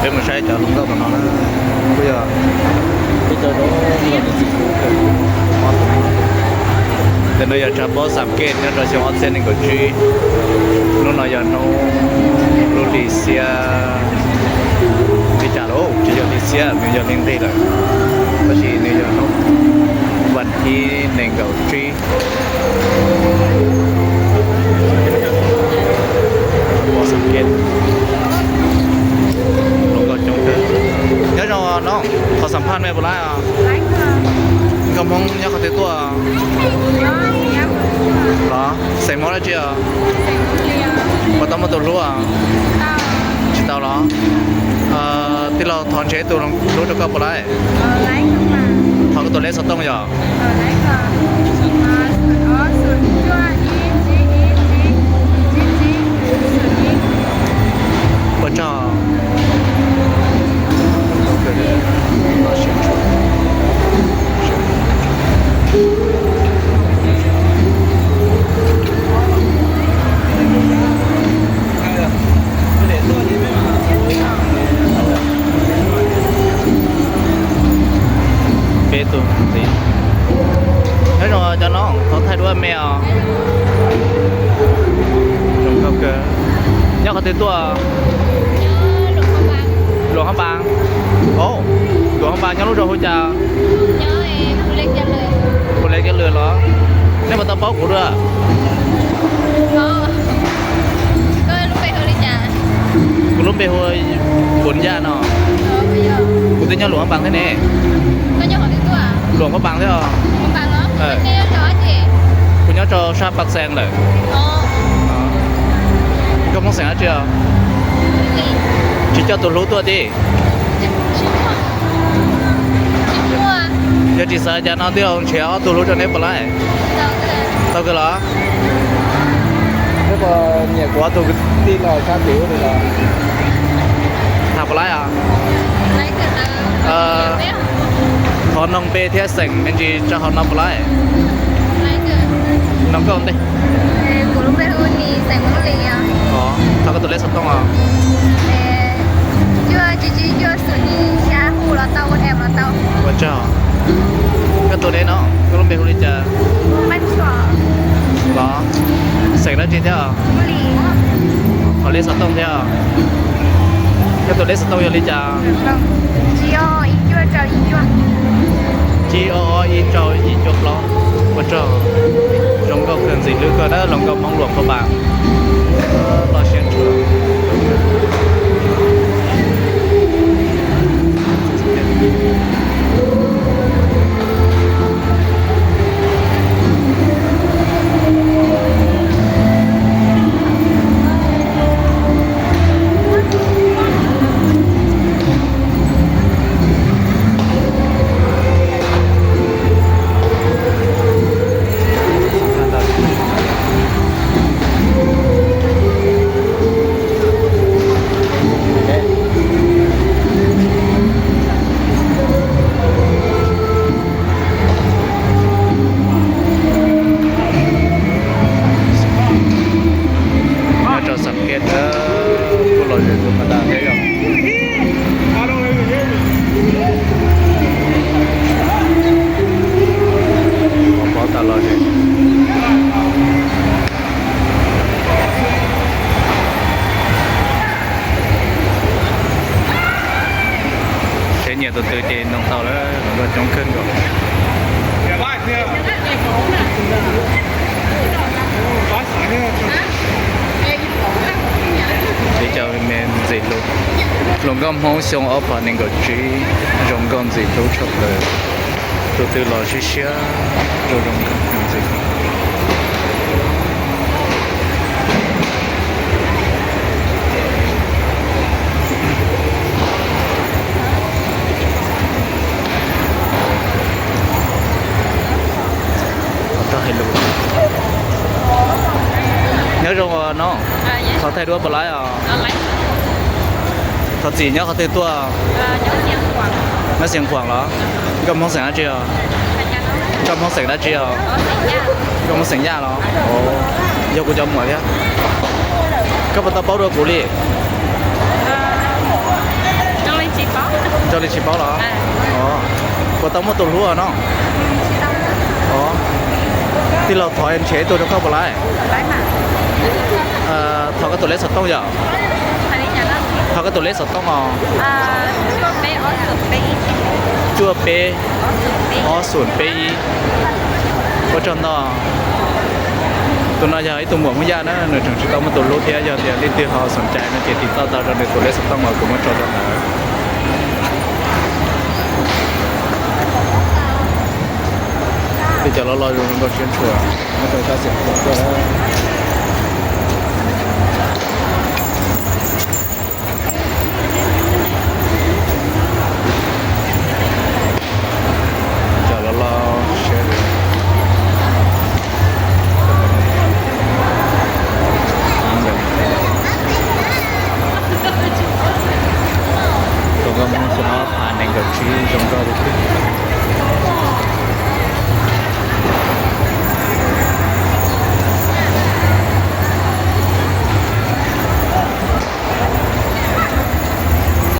Mus saib cov hluas nkauj tom no na, kuj yog ib co zoo nkauj ntxim hlub kawg. Ntawm no yog tshav pob Xam Kej nyob rau xyoo ob txhiab nees nkaum tsib. Hnub no yog hnub lub hli xiab li cas los tsis yog hli xiab, nws yog hli nqig lawm, tab sis nws yog hnub vas thib nees nkaum tsib. Hluas nkauj coob kawg. Nyob zoo no, qhov xam phaj mej puas laib os? Nkauj Hmoob nyob qhov twg tuaj? Los xeem Hmoob dab tsi os? Puas tau muaj tus hlub os? Tsis tau los? Tij laug thov nrhiav ib tug hlub rau koj puas laib? Thov koj tus lej xov tooj yom. Ua tsaug. Peb tug ntxiv. Nyob zoo cov no, thov thaij duab me os. Zoo nkauj kawg. Nyob qhov twg tuaj? Luam Hab Npas. Luam Hab Npas nyob lub zos hu cas? Hu Lev Kiav Lwm los? Nej puas tau paub kuv dua? Kuv lub npe hu Npus Yaj no. Kuv twb nyob Luam Hab Npas thiab ne. Luam Hab Npas thiab os. Kuv nyob rau sab Pas Xees lawm. Koj Hmoob xeem dab tsi os? Tsis coj tus hlub tuaj tij? Yog tsis xav cas no tij laug nrhiav ob tug hlub rau neb puas laib? Tau kawg los? Neb puas nyiam kuv ob tug kwv tij los sab tid los? Tham puas laib os? Thov noog npe thiab xeem me ntsis rau hauv no puas laib? Noog koj ntej. Thov koj tus lej xov tooj os. Ua tsaug. Koj tus neb no, koj lub npe hu li cas? Los, xeem dab tsi thiab? Thov lej xov tooj thiab. Koj tus lej xov tooj yog li cas? Tsib ob ob ib rau yim cuaj plaub. Ua tsaug. Zoo nkauj kawg, ntxim hlub kawg na, hluas nkauj Hmoob Luam Phaj Npas. Loj siab ntshua. Nyob rau Xam Kej, kuj lom zem tus pas tas thiab yom. Pov tas lom zem. Seb nyiam tus twg ces noog tau lawm, hluas nkauj coob kawg nkaus. Peb cov me ntxim hlub, hluas nkauj Hmoob xyoo ob phav nees nkaum tsib, zoo nkauj ntxim hlub tshaj plaws. Tus twg los siab siab, zoo zoo nkauj ntxim. Tag hais lus. Nyob zoo os no, thov thaij duab puas laib os? Thov txim, nyob qhov twg tuaj? Nyob Xeev Khuam los? Nkauj Hmoob xeem dab tsi os? Nkauj Hmoob xeem dab tsi os? Nkauj Hmoob xeem Yaj los? Yog kuv cov muam thiab. Koj puas tau paub dua kuv li? Li tsis paub los? Puas tau muaj tus hlub no? Tij laug thov nrhiav ib tug rau koj puas laib? Thov koj tus lej xov tooj yom. Thov koj tus lej xov tooj os. Cuaj peb, ob xoom peb ib. Ua tsaug ntau. Tus no yog ib tug muam Hmoob Yaj na, nws tseem tsis tau muaj tus hlub thiab, yog tias leej twg ho xoom cai no ces tiv tauj tau rau nws tus lej xov tooj uas kuv muab tso rau ntawd. Tej cov loj loj zoo nkauj siab ntshua, muab rau sab xeem Phuam tuaj. Cov loj loj siab. Tus nkauj Hmoob xwb no phav nees nkaum tsib zoo nkauj li thiab.